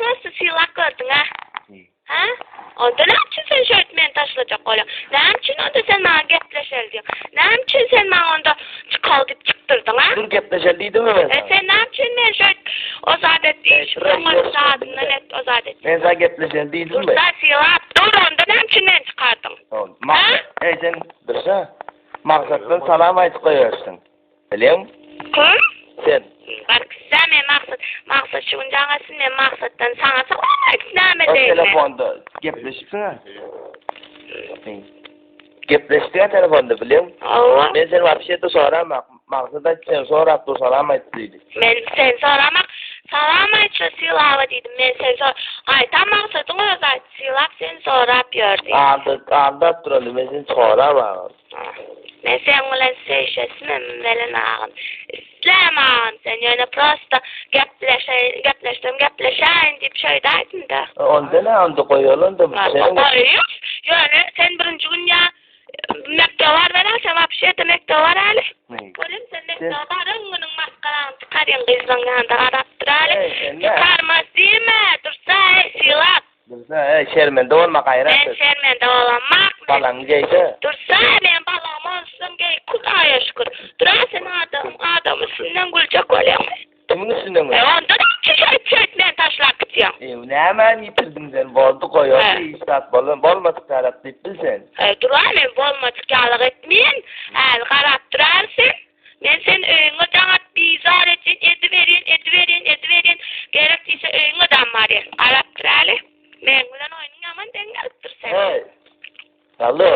prosta sylap gördüň a? Hä? Onda näme üçin sen şeýdip meni taşlajak bolýaň? Näme üçin onda sen maňa gepleşeli diýýäň? Näme üçin sen maňa onda çykaly diýip çykdyrdyň a? Dur gepleşeli diýdimmi men E saňa? sen näme üçin meni şeýdip o zat et Eý, iş şura oňa ýoruş zadyndan et o zat et. Men saňa gepleşeli diýdimmi? Dursa sylap dur onda näme üçin meni çykardyň? Hä? Eý sen Dursa Maksatdan salam aýdyp goýberipsiň. Bilýäňmi? Kim? Sen. Barksa men Maksat, Maksat şu gün jaň etsin men Maksatdan saňa salam aýdyp näme O diýme. telefonda gepleşipsiň-ä. Gepleşdik-ä telefonda bilýäňmi? Hawa. Men seni wapşe-de soramak, Maksat aýtdy seni sorap dur salam aýt diýdi. Men seni soramak, salam aýt şu Sylaba diýdim. Men seni sor, gaýtam Maksadyň özi aýtdy Sylap seni sorap ýör diýdi. Aldat, aldap durandy men seni soramagam. Men seň bilen söýüşesimem welen agam. Isläm agam sen ýöne prosta gepleşeýin gepleşsem gepleşäýin diýip şeýdäýdim-dä. Onda nä onda goýaly onda bu seniň. Goýup ýöne sen birinji gün ýa mekdebe barberä sen wapşe-de mekdebe baraly. Görüm sen mekdebe baran günüň maskaraňy çykarýaň gyzlaň ýanynda garap duraly. Çykarmaz diýme dursa eý Sylap. Dursa, eý, şermende bolma, gaýrat Men et. şermende bolamok men. Balaňy geý-de. Dursa, men balagym onsuzam geý, Hudaýa şükür. Dura sen adam, adam üstünden güljek bolýaňmy? Kimiň üstünden E, gülýän? onda näme üçin şeýdip şeýdip meni taşlap gitýäň? E, nämäni ýitirdiň sen? Boldy, goý, ony hiç zat bolan, bolmadyk tarap diýip bil sen. E, dura men bolmadyk ýalyk etmeýin. Häli garap durarys sen. Men seni öýüňe jaň atyp bizar etjek ediberýin, ediberýin, ediberýin, gerek diýse öýüňedam barýan. Garap dur häli. Meň bilen oýnuň ýaman deň gelipdir seniň. Heý! Alo!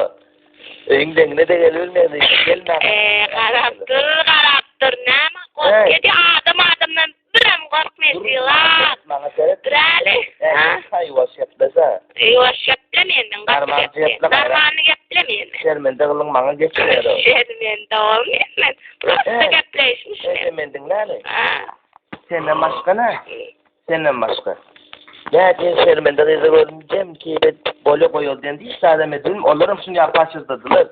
Öýüň deňine-de gelibilmeýän, gelmän. Eý, garap dur, garap dur. Näme gork edi, adam adamdan birem gorkmaýar, sylap. Maňa seret. Dur häli. Ha? Ýuwaş geplese. Ýuwaş geple menden gaty geple. Normalny geple menden. Şermende gylyň maňa geçmeýär. Şermende bolmaýan men. Prosta gepleýşim şeýle. Sen meni diňläli. Senden başga nä? Senden başga. Nädýän şermende gyzy gördüm jem keýp edip bolýa goýaly diýende hiç zadam edildim. Olaram şuny ýaly paçyrdadylar.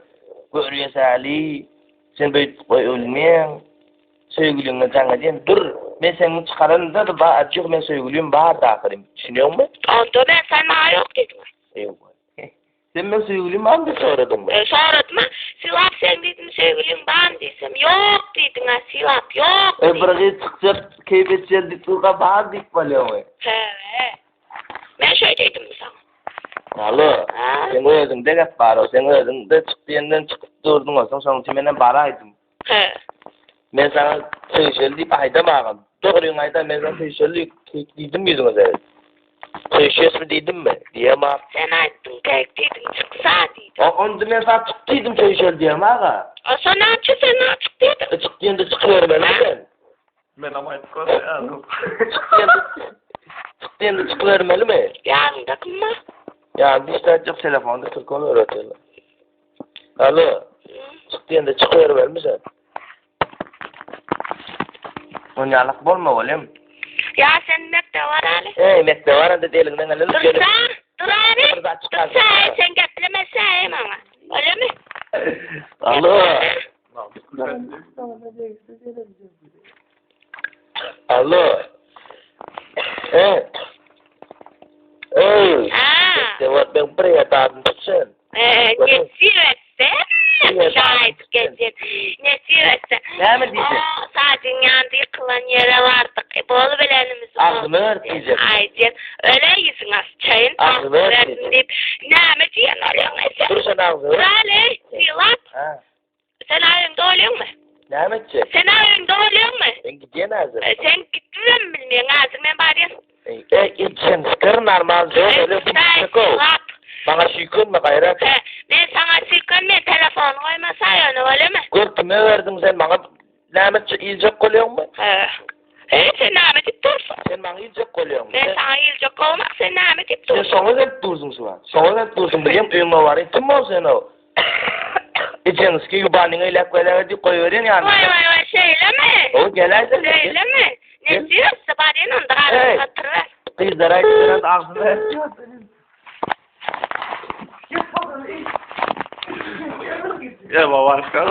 Görýäs-äli. Sen beýdip goýulmaýaň. Söýgüliňe jaň edýän, dur, men seni çykaranymda-da ba, ajyg men söýgülim bardy ahyryn, düşünýäňmi? Onda men sen maňa ýok diýdiň. Eýwa. Sen men söýgülim barmy diýip soradyňmy? E, soradym-a. Sylap seň diýdim söýgüliň barmy diýsem, ýok diýdiň-ä, Sylap, ýok E, bir gyz çykjak, keýp etjeli diýip durka bar diýip bolýaňmy? He. Men şeý diýdimmi saňa? Alo, seň özüňde gep bar-ow, seň özüňde çyk diýenden çykyp durduň, onsoň şonuň üçin menem baraýdym. He. Men saňa söýüşeli diýip aýdam agam. Dogryňy aýdam men saňa söýüşeli diýip diýdim ýüzüňe seret. Söýüşesmi diýdimmi? Diýemok. Sen aýtdyň keýik diýdiň çyksa diýdiň. O onda men saňa çyk diýdim söýüşeli diýem aga. O sen näme üçin sen maňa çyk diýdiň? E çyk diýende çykybermelimi sen? Menem aýdyp görýärin. Çyk diýende çyk diýende çykybermelimi? Ýanyňda kim bar? Ýanyňda hiç zat ýok telefonda tirkol öwretýärler. Alo. Çyk diýende çykybermelimi sen? Onýalak bolma bolýam. Ýa sen mekdebe baraly. Eý, mekdebe baranda deliňden gelen Dursa, duraly. Dursa, sen geplemese maňa. Bolýamy? Alo. Alo. Eý. Eý. Mekdebe ben bir ýerde adym tutsun. Nesip etse, şaýyt gelsin. Nesip etse. Näme diýjek? Sajyň ýanynda ýykylan ýere bardyk. Bol bilenimiz. Agzymy ört diýjek. Aýdýan, öle ýüzüň açaýyn. Agzymy ört diýjek. Diýip, näme diýen bolýaň sen? Dur sen agzymy ört. Duraly, Sylap. Ha. Sen aýyňda bolýaňmy? Näme etjek? Sen aýyňda bolýaňmy? Men gidýän häzir. Sen gitdibem bilmeýäň, häzir men barýan. Eý, sen pikir normal däl, öyle Sylap. Maňa süýkenme gaýrat. He, men saňa süýkenmen, telefony goýmasa ýöne bolýamy? Gör kime berdiň sen maňa näme iýjek bolýaňmy? He. He, sen näme diýip dursuň? Sen maňa iýjek bolýaňmy? Men saňa iýjek bolmak, sen näme diýip dursuň? Sen şoňa gelip dursuň şu wagt. Şoňa gelip dursuň bilýän öýüňe barýan kim ol sen o? Ejeňizki ýubanyňy eýläk beýläk edip goýberýän ýanyňda. Waý waý waý şeýlemi? O geläýse. Şeýlemi? Ne diýerse barýan onda garyp oturyber. Gyzlar aýdyp beren agzyna. Ýa başga.